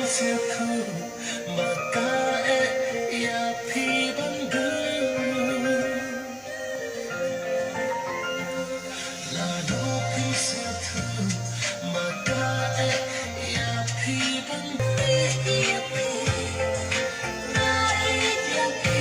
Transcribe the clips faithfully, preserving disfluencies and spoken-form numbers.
Sngewthuh ba ka eh ïa phi ban dei. Lano phi sngewthuh ba ka eh ïa phi ban dei ïa phi. Nga eh ïa phi.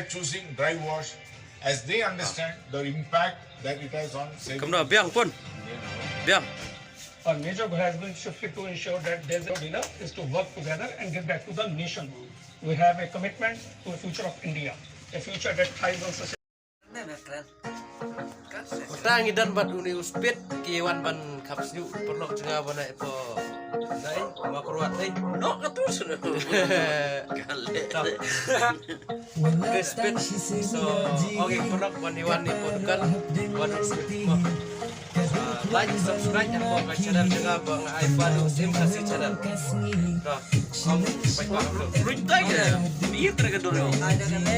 Choosing dry wash as they understand the impact that it has on saving. Kumno, biang pun. Biang. Our major goal has been strictly to ensure that there's a dinner is to work together and give back to the nation. We have a commitment to a future of India, a future that thrives on sustainability. Mynta ngi don bad une u Spit, ki wan ban khap sniew paralok jong nga ba na ipo. Dai, ma kruat dai. Nok ka tu sunu. Kale. Ke Spit. So, okay, paralok wan, wan ipo dukan. Wan Spit mo. Ah, like, subscribe hapoh ka channel jong nga ba nga ai ba du Sim Khasi channel. Ka, um, pai ba. Ruin tai ke. Ni trai ka dor. Ai da kale.